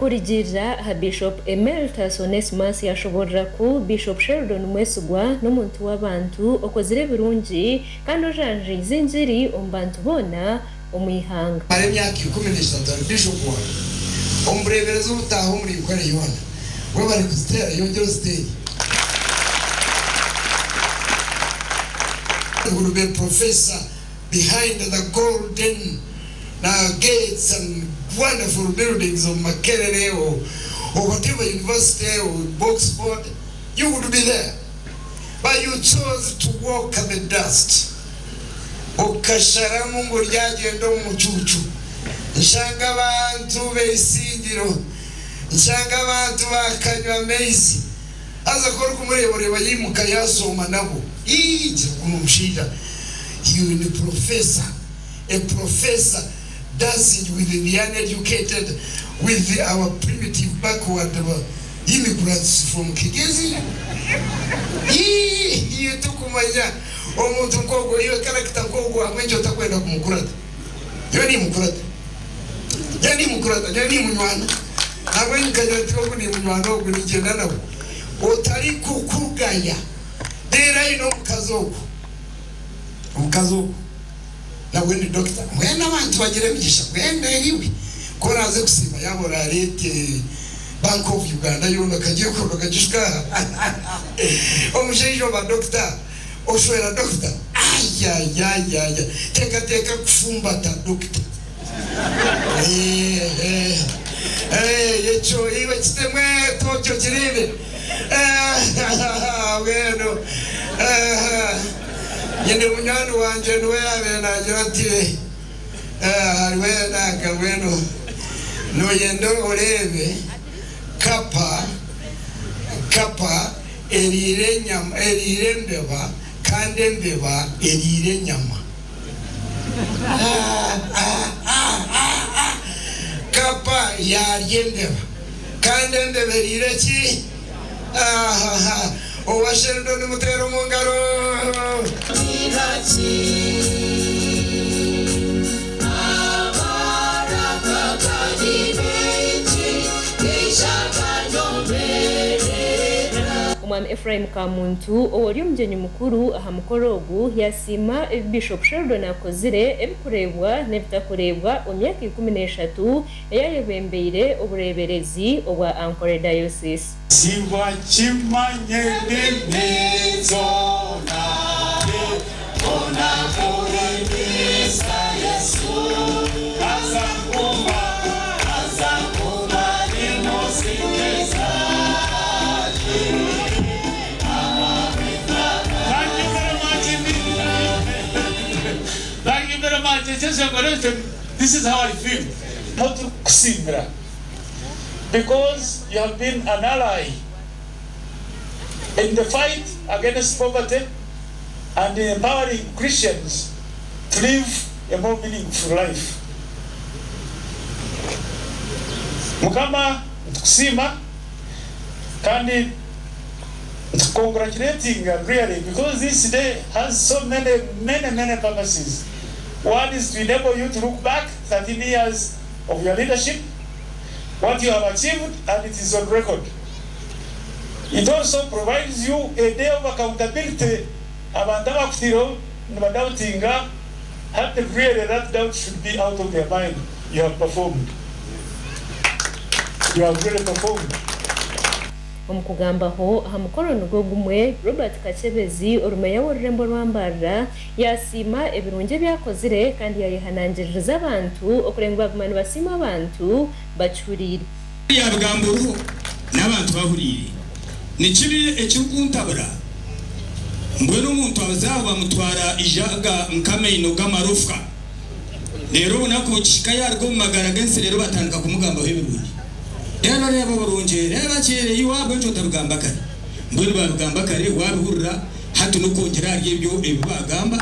Okurugiirira aha Bishop Emeritus Onesmus yashoborora ku Bishop Sheldon Mwesigwa n'omuntu w'abantu okozire ebirungi kandi ojanjaize engiri omu bantu boona omu ihanga. Mara emyaka 13 ari Bishop wange omu bureeberezi obutaaha omuri Nkore yoona. Webare kuziteera yongyera oziteere. Will be a professor behind the golden gates and wonderful buildings of Makerere or or whatever university or Oxford, you would be there. But you chose to walk the dust. Okasharamu ngu oryagyenda omu mucuucu. Nshanga abantu b'eisingiro, nshanga abantu bakanywa amaizi. Haza ku orikumureeba oreeba yaimuka yaazooma nabo. Ii, gira ngu n'omushaija ni professor, a professor dancing with the uneducated, with our primitive backward immigrants from Kigezi. Ii, iwe tokumanya omuntu nk'ogwo, iwe character nk'ogwo ahabw'enki otakwenda kumukurata? Nyowe nimukurata. Nyowe nimukurata, nyowe nimunywana. Nabwo nkagira nti ogu nimunywana ogu nigyenda nawe. Otarikukugaya. Reero aine omukazi ogu. Omukazi ogu nawe ni dokita. Mbwenu abantu bagira emigisha. Mbwenu reero iwe ku oraaze kusiima yaaba oraareete Bank of Uganda yoona okagyekunda okagishuka aha. Omushaija oba dokita, oshwera dokita. Ayayayaya teekateeka kufumbata dokita. Ekyo iwe kitemwe tokyo kireebe. Mbwenu nyine munywani wangye niwe yaabaire naagira ati, Hariho enanka mbwenu nooyenda oreebe kapa, kapa eriire enyama, eriire embeba kandi embeba eriire enyama. Kapa yaarya embeba kandi embeba eriire ki? Owa Sheldon muteere omu ngaro. Omwami Ephraim Kamuntu owori omugyenyi mukuru aha mukoro ogu yasiima ebi Bishop Sheldon akozire ebikureebwa n'ebitakureebwa omu myaka 13 ei ayebembeire obureeberezi obwa Ankore Diocese. Sibakimanye ndimi zoona, Bona kuhimbisa Yesu. Haza nguma, haza nguma nimusingiza gye. Thank you very much indeed. Thank you very much. This is how I feel. Ahu turikukusiimira because you have been an ally in the fight against poverty and in empowering Christians to live a more meaningful life. Mukama nitukusiima kandi nitukucongratulatinga really because this day has so many many many purposes. One is to enable you to look back 13 years of your leadership, what you have achieved and it is on record. It also provides you a day of accountability abantu abakuteireho nibadoubtinga hati really that doubt should be out of their mind, you have performed, you have really performed. Omu kugambaho aha mukoro nigwo gumwe, Robert Kakyebezi ori meeya w'orurembo rwa Mbarara yaasiima ebirungi ebi akozire kandi yaayehanangiririza abantu okureeba ngu baaguma nibasiima abantu bakihuriire. Yaabigamba oruho n'abantu bahuriire. Ni kibi ekirikuntabura. Mbwenu omuntu aza aho bamutwara ijaaga nk'amaino g'amarofwa. Reero obunaku bukihika yaaruga omu magara g'ensi reero batandika kumugambaho ebirungi. Reeba reeba oburungi, reeba ki, iwe ahabw'enki otabigamba kare? Mbwenu baabigamba kare waabihurira, hati n'okwongyera ahari ebyo ebi baagamba,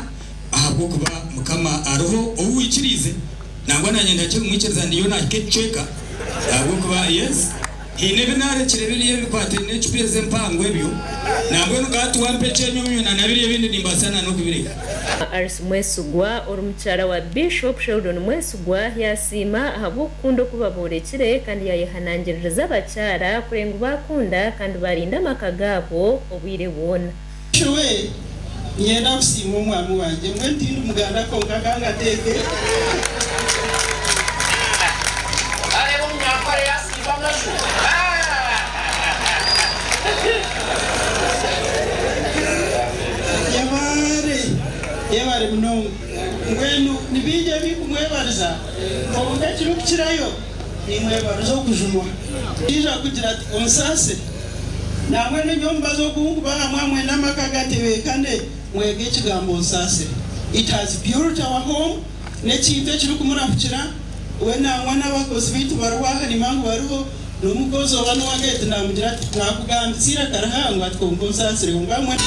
ahabw'okuba Mukama ariho ou waikiriize. Nangwa naanye ndahikire kumwikiriza ndiyo naahika ekicweka, ahabw'okuba yes. Haine ebi naarekire biriya ebikwataine n'ecupa ezi empango ebyo, nambwenu ka hati wampa ekyenyomyo na na biriya ebindi nimbaasa na n'okubireka. Alice Mwesigwa ori mukyara wa Bishop Sheldon Mwesigwa yasiima ahabw'okukunda oku baboorekire kandi yayehanangiririza abakyara kureba ngu baakunda kandi baarinda amaka gaabo obwire bwona. Nyowe niinyenda kusiima omwami wangye. Mbwenu tindi muganda kwonka ka ngateeke. Areeba omunyankore yaasimba amaju. Yebare, yebare munonga. Mbwenu ni bingi ebi ndikumwebariza, kwonka ekirikukirayo nimwebariza okujunwa. Naija kugira ati, Onsaasire. Nambwenu nyowe omubazi ogu nkubaha mwamwe n'amaka gatebeekane mwege ekigambo onsaasire. It has built our home n'ekintu ekirikumurahukira we nangwa n'abakozi baitu bariho aha nimanya ngu bariho n'omukozi oba n'owa geeti namugira ati nakugambisa eiraka rihango ati kwonka onsaasire kwonka mbwenu.